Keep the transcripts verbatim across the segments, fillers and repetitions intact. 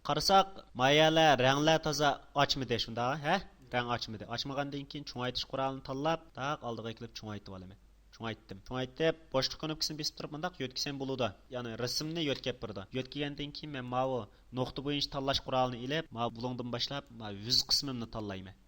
قارىساق، ما يەرلەر رەڭلەر تازا ئاچمىدى، شۇنداق ھە؟ رەڭ ئاچمىدى. ئاچمىغاندىن كېيىن چوڭايتىش قورالىنى تاللاپ، داق ئالدىغا ئېكىلىپ چوڭايتىۋالىمەن. چوڭايتتىم. چوڭايتىپ، بوشلۇق كۇنۇپكىسىنى بېسىپ تۇرۇپ مۇنداق يۆتكىسەم بولىدۇ. يەنى رەسىمنى يۆتكەپ بېرىدۇ. يۆتكىگەندىن كېيىن مەن ماۋۇ نۇقتا بويىچە تاللاش قورالىنى ئېلىپ، ماۋۇ بۇلۇڭدىن باشلاپ، ماۋۇ يۈز قىسمىمنى تاللايمەن.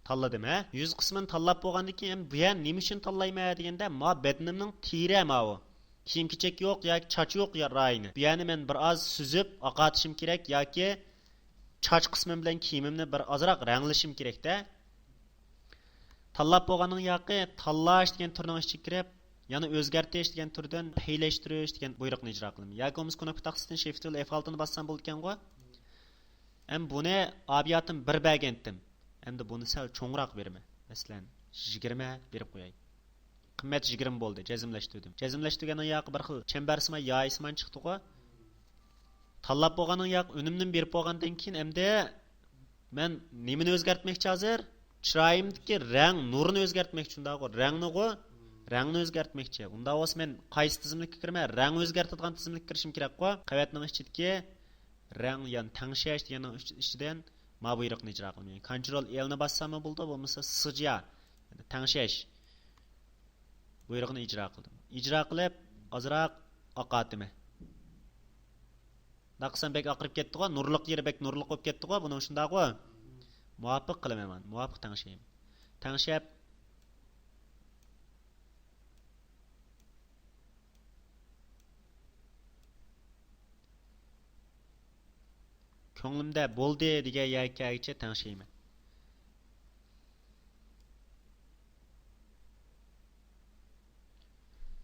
تاللىدىم ھە. يۈز قىسمىنى تاللاپ بولغاندىن كېيىن، بۇ يەرنى نېمە ئۈچۈن تاللايمەن دېگەندە، ما بەدىنىمنىڭ تېرە ماۋۇ. كىيىم كېچەك يوق ياكى چاچ يوق يا-، رايىنى. بۇ يەرنى مەن بىر ئاز سۈزۈپ ئاقارتىشىم كېرەك ياكى چاچ قىسمىم بىلەن كىيىمىمنى بىر ئازراق رەڭلىشىم كېرەكتە. تاللاپ بولغاننىڭ ياقى تاللاش دېگەن تۈرنىڭ ئىچىگە كىرىپ، يەنە ئۆزگەرتىش دېگەن تۈردىن پەيلەشتۈرۈش دېگەن بۇيرۇقنى ئىجرا قىلىمەن. ياكى بولمىسا كۇنۇپكا تاختىسىدىن شىفت ئېف ئالتىنى باسسام بولىدىكەنغۇ. ھەم بۇنى ئابىياتىم بىر بەرگەنتىم. ئەمدى بۇنى سەل چوڭراق بېرىمەن. مەسىلەن، يىگىرمە بېرىپ قوياي. قىممەت يىگىرمە بولدى. جەزملەشتۈردۈم. جەزملەشتۈرگەننىڭ ياقى بىر خىل چەمبەرسىمان يايسىمان چىقتىغۇ. تاللاپ بولغاننىڭ ياقى ئۈنۈمنى بېرىپ بولغاندىن كېيىن ئەمدى مەن نېمىنى ئۆزگەرتمەكچى ھازىر؟ چىرايىمدىكى رەڭ نۇرىنى ئۆزگەرتمەكچى، شۇنداقغۇ؟ رەڭنىغۇ؟ رەڭنى ئۆزگەرتمەكچى. ئۇنداق بولسا مەن قايسى تىزىملىككە كىرىمەن؟ رەڭ ئۆزگەرتىدىغان تىزىملىككە كىرىشىم كېرەكقۇ؟ قەۋەتنىڭ ئىچىدىكى رەڭ، يەنى تەڭشەش دېگەننىڭ ئىچ-، ئىچىدىن ما بۇيرۇقنى ئىجرا قىلىمەن. يەنى كونترول ئېلنى باسساممۇ بولىدۇ، بولمىسا سىجيا، يەنى تەڭشەش بۇيرۇقىنى ئىجرا قىلدىم. ئىجرا قىلىپ، ئازراق ئاقارتىمەن. داقسان بەك ئاقىرىپ كەتتىغۇ، نۇرلۇق يېرى بەك نۇرلۇق بولۇپ كەتتىغۇ، بۇنىڭ شۇنداقغۇ. مۇۋاپىق قىلىمەن مانا، مۇۋاپىق تەڭشەيمەن. تەڭشەپ، كۆڭلۈمدە بولدى دېگەن يەرگە كەلگۈچە تەڭشەيمەن.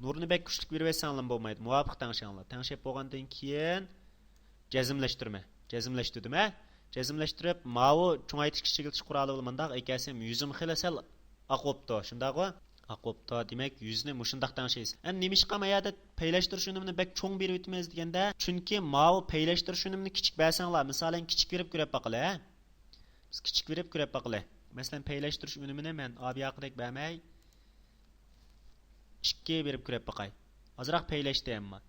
نۇرنى بەك كۈچلۈك بېرىۋەتسەڭلارمۇ بولمايدۇ. مۇۋاپىق تەڭشەڭلار. تەڭشەپ بولغاندىن كېيىن جەزملەشتۈرمە. جەزملەشتۈردۈم ھە. جەزملەشتۈرۈپ، ماۋۇ چوڭايتىش، كىچىكلىتىش قورالى بىلەن مۇنداق ئەكەلسەم، يۈزۈم خېلى سەل ئاق بوپتۇ. شۇنداقغۇ؟ ئاق بوپتۇ. دېمەك، يۈزنى مۇشۇنداق تەڭشەيسىز. ئەمدى نېمىشقا ما يەردە پەيلەشتۈرۈش ئۈنۈمىنى بەك چوڭ بېرىۋېتىمىز دېگەندە، چۈنكى ماۋۇ پەيلەشتۈرۈش ئۈنۈمىنى كىچىك بەرسەڭلار، مىسالەن، كىچىك بېرىپ كۆرۈپ باقىلى ھە. بىز كىچىك بېرىپ كۆرۈپ باقىلى. مەسىلەن، پەيلەشتۈرۈش ئۈنۈمىنى مەن ئابىياقىدەك بەرمەي، ئىككى بېرىپ كۆرۈپ باقاي. ئازراق پەيلەشتى ئەمما.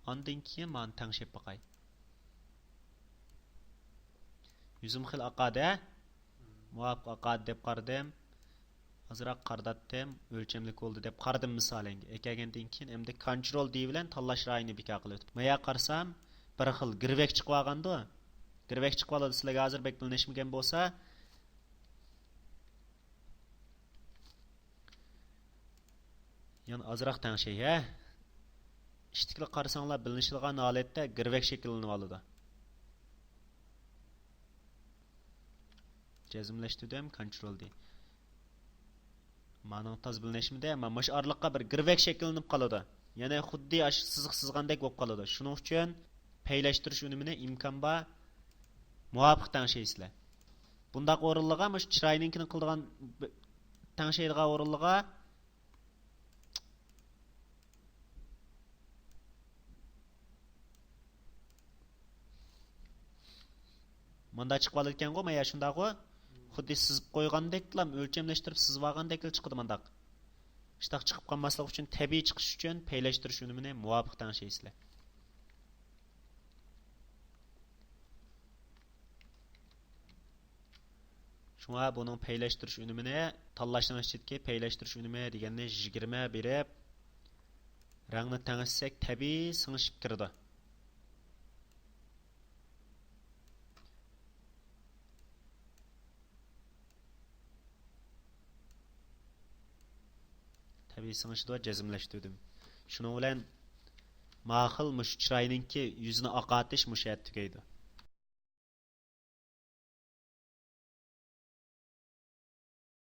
ئاندىن كېيىن مانا تەڭشەپ باقاي. يۈزۈم خېلى ئاقادى ھە؟ مۇۋاپىق ئاقادى دەپ قارىدىم. ئازراق قارىداتتىم، ئۆلچەملىك بولدى دەپ قارىدىم مىسالەنگە. ئەكەلگەندىن كېيىن ئەمدى كونترول دى بىلەن تاللاش رايىنى بىكار قىلىۋېتىپ. مايا قارىسام، بىر خىل گىرۋەك چىقىۋالغاندۇ. گىرۋەك چىقىۋالىدۇ، سىلەرگە ھازىر بەك بىلىنىشمىگەن بولسا. يەنە ئازراق تەڭشەي ھە. ئىشتىكلا قارىساڭلار بىلىنىشىدىغان ھالەتتە گىرۋەك شەكىللىنىۋالىدۇ. جەزملەشتۈردۈم، كونترول دى. مانىڭ تاز بىلىنىشمىدى، ئەمما مۇشۇ ئارىلىققا بىر گىرۋەك شەكىللىنىپ قالىدۇ. يەنى خۇددى ئاشۇ سىزىق سىزغاندەك بولۇپ قالىدۇ. شۇنىڭ ئۈچۈن پەيلەشتۈرۈش ئۈنۈمىنى ئىمكان بار مۇۋاپىق تەڭشەيسىلەر. بۇنداق ئورۇنلىغا مۇشۇ چىراينىڭكىنى قىلىدىغان، تەڭشەيدىغان ئورۇنلىغا ماندا چىقىۋالىدىكەنغۇ، مايا شۇنداقغۇ. خۇددى سىزىپ قويغاندەكلا، ئۆلچەملەشتۈرۈپ سىزىۋالغاندەكلا چىقىدۇ مانداق. شۇنداق چىقىپ قالماسلىقى ئۈچۈن، تەبىئىي چىقىش ئۈچۈن پەيلەشتۈرۈش ئۈنۈمىنى مۇۋاپىق تەڭشەيسىلەر. شۇڭا بۇنىڭ پەيلەشتۈرۈش ئۈنۈمىنى، تاللاشنىڭ ئىچىدىكى پەيلەشتۈرۈش ئۈنۈمى دېگەننى يىگىرمە بېرىپ، رەڭنى تەڭشىسەك، تەبىئىي سىڭىشىپ كىرىدۇ. تەبىئىي سىڭىشىدۇ، جەزملەشتۈردۈم. شۇنىڭ بىلەن ماخىل مۇشۇ چىراينىڭكى يۈزىنى ئاقارتىش مۇشۇ يەردە تۈگەيدۇ.